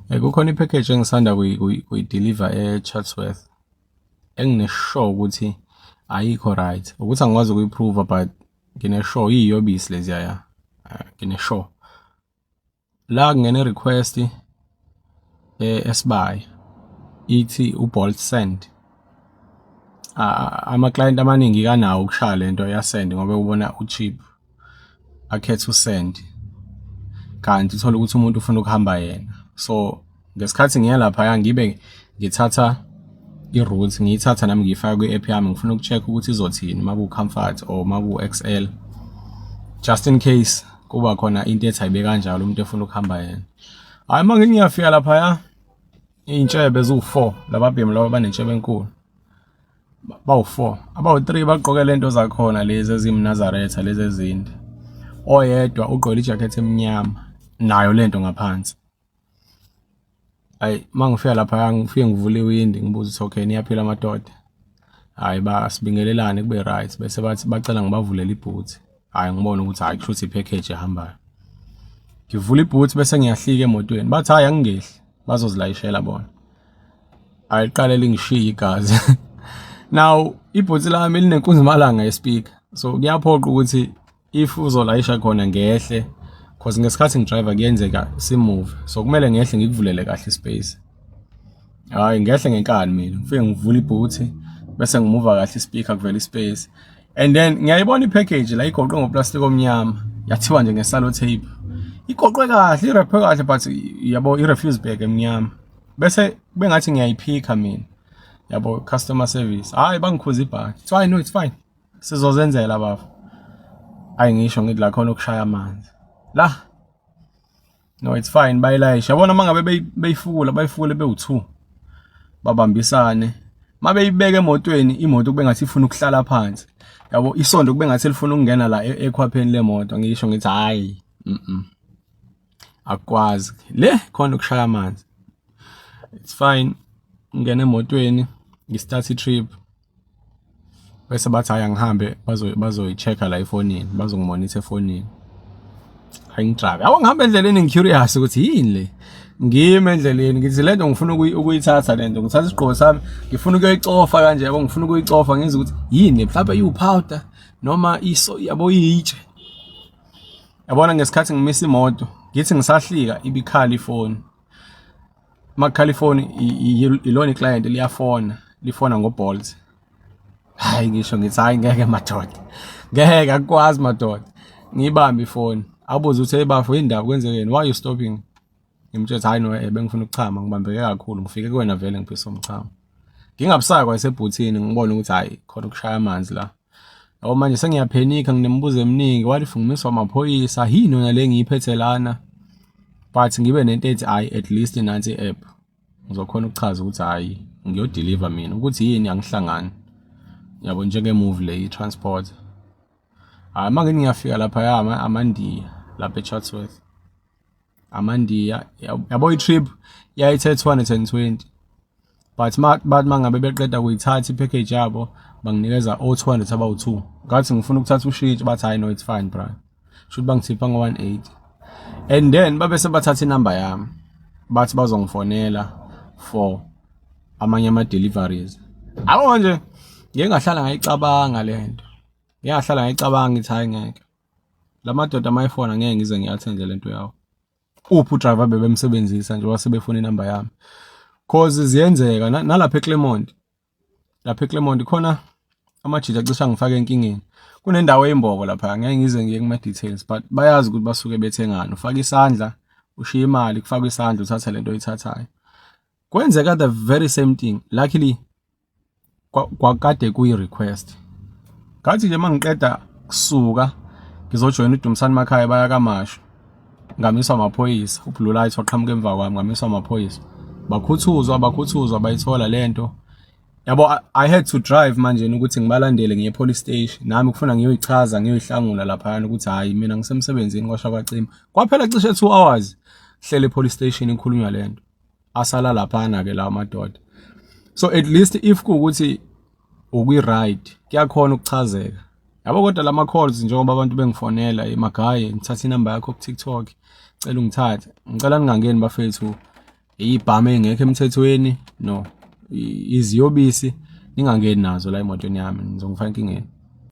Kukhona i-package engisanda kuyi-deliver e-Chatsworth engine-sure ukuthi ayikho right. Ukuthi angikwazi ukuyi-prove, but ngine-sure iyiyobisi leziya ya. Ngine-sure. La kungena i-request eSibaya, ithi uBolt send. Ama-client amaningi kanawo ukushaya lento ya-send ngoba ubona u-cheap, akhethe u-send. Kanti uthole ukuthi umuntu ufuna ukuhamba yena. So ngesikhathi ngiya laphaya, ngibe ngithatha i-route, ngiyithatha nami ngiyifaka kwi-app yami, ngifuna uku-check ukuthi izothini maku-Comfort or maku-XL, just in case kuba khona into ethi ayibe kanjalo, umuntu efuna ukuhamba yena. Hhayi, uma ngiyafika laphaya, iy'ntshebe ziwu-4, lababhemu laba banentshebe enkulu. Bawu-4, abawu-3 bagqoke lento zakhona lezi ezimNazaretha, lezi ezinde. Oyedwa ugqoke ijakhethi emnyama nayo lento ngaphansi. Ayi, mangifika laphaya, ngifike ngivule iwindi, ngibuze ukuthi, "Okay, niyaphila madoda?" Hhayi, basibingelelane, kube right, bese bathi bacela ngibavulele ibhuthi. Hhayi, ngibone ukuthi hhayi, kushuthi i-package ehambayo. Ngivula ibhuthi bese ngiyahlika emotweni. Bathi hhayi, angingehli, bazozilayishela bona. Ayiqale lingishiye igazi. Now ibhuthi lami linenkunzimalanga ye-speaker. So kuyaphoqa ukuthi if uzolayisha khona ngehle, cause ngesikhathi ngi-drive kuyenzeka si-move. So kumele ngehle ngikuvulele kahle i-space. Hhayi, ngehle ngenkani mina. Ngifike ngivule ibhuthi bese ngimuva kahle i-speaker, kuvela i-space. And then ngiyayibona i-package la igoqwe ngoplastic omnyama. Yathiwa nje nge-cellotape. Igoqwe kahle, i-wrapwe kahle, but yabo i-refuse bag emnyama. Bese kube ngathi ngiyayiphika mina. Yabo, customer service. Hhayi, bangikhuza ibhadi. It's fine, no, it's fine. Sizozenzela bafo. Hayi, ngisho ngithi la khona ukushaya amanzi. La. No, it's fine, bayilayisha. Yabona, uma ngabe beyifukula, bayifukule bewu-2, babambisane. Uma beyibeka emotweni, imoto kube ngathi ifuna ukuhlala phansi, yabo, isondo kube ngathi lifuna ukungena la ekhwapheni lemoto. Ngisho ngithi hayi, akukwazi le khona ukushaya amanzi. It's fine, ngena emotweni, ngi-start i-trip, bese bathi hayi, angihambe, bazoyi-check-a la efonini, bazongimonitha efonini. Hayi, ngi-drive, yabo, ngihamba endleleni, ngi-curious ukuthi yini le. Ngime endleleni, ngithi lento ngifuna ukuyithatha lento, ngithatha isigqoko sami, ngifuna ukuyoyicofa kanje, yabo, ngifuna ukuyicofa, ngizwe ukuthi yini, mhlawumbe iwu-powder noma iso, yabo, iyitshe. Yabona, ngesikhathi ngimisa imoto, ngithi ngisahlika, ibikhala ifoni. Makukhala ifoni, ilona i-client liyafona, lifona ngoBolt. Hayi, ngisho ngithi hayi, ngeke madoda, ngeke, akukwazi madoda. Ngiyibambe ifoni, abuze ukuthi, "Hey bafo, indaba kwenzekeni? Why you stopping?" Ngimtshela ukuthi hayi no, bengifuna ukuchama, ngibambeke kakhulu, ngifike kuwena vele ngiphisa umchamo. Ngingabusaka kwasebhuthini, ngibone ukuthi hayi, khona ukushaya amanzi la. Yabo, manje sengiya-panic-a, nginemibuzo eminingi. What if ngimiswa amaphoyisa? Yini yona le ngiyiphethe lana? But ngibe nento ethi hayi, at least nansi i-app, ngizokhona ukuchaza ukuthi hayi, ngiyo-deliver mina, ukuthi yini angihlangani, yabo, njenge-move le i-transport. Hhayi, uma ngithi ngiyafika laphaya, amaNdiya lapha e-Chatsworth, amaNdiya, yabo, i-trip yayithe 220, but bathi mangabe beqeda kuyithatha i-package yabo, banginikeza o-200 abawu-2. Ngathi ngifuna ukuthatha ushintshi, bathi hayi, no, it's fine bra. Shuthi bangithipha ngo-180 and then babe sebathatha inamba yami, bathi bazongifonela for amanye ama-deliveries. Yabo nje, ngike ngahlala ngayicabanga lento, ngike ngahlala ngayicabanga, ngithi hayi, ngeke, la madoda mayifona ngeke ngize ngiyathenge lento yawo. Uphi u-driver bebemsebenzisa nje wasebefuna inamba yami? Cause ziyenzeka nalapha eClermont, lapha eClermont khona amajita acishe angifake enkingeni. Kunendawo eyimbobo lapha, ngeke ngize ngiye kuma details, but bayazi ukuthi basuke bethengani. Ufaka isandla, ushiya imali, kufakwa isandla, uthatha lento oyithathayo. Kwenzeka the very same thing. Luckily kwakade kuyi-request. Ngathi nje mangiqeda kusuka ngizojoyina uDumisani Makhaya, baya kaMashu, ngamiswa amaphoyisa. U-blue light waqhamuka emva kwami, ngamiswa amaphoyisa, bakhuthuzwa, bakhuthuzwa, bayithola lento, yabo. I had to drive manje ukuthi ngibalandele ngiye police station nami, kufuna ngiyoyichaza, ngiyoyihlangula laphayana ukuthi hayi, mina ngisemsebenzini. Kwasha kwacima, kwaphela cishe 2 hours hlele e-police station ikhulunywa lento. Asala laphana ke lawa madoda. So at least if kuwukuthi ukwi-ride, kuyakhona ukuchazeka, yabo. Kodwa lama calls, njengoba abantu bengifonela emagaye, "Ngithatha inamba yakho ku TikTok, cela ungithathe," ngicela ningangeni bafethu. Ibhamu engekho emthethweni, no. Iziyobisi ningangeni nazo la emotweni yami, nizongifaka enkingeni.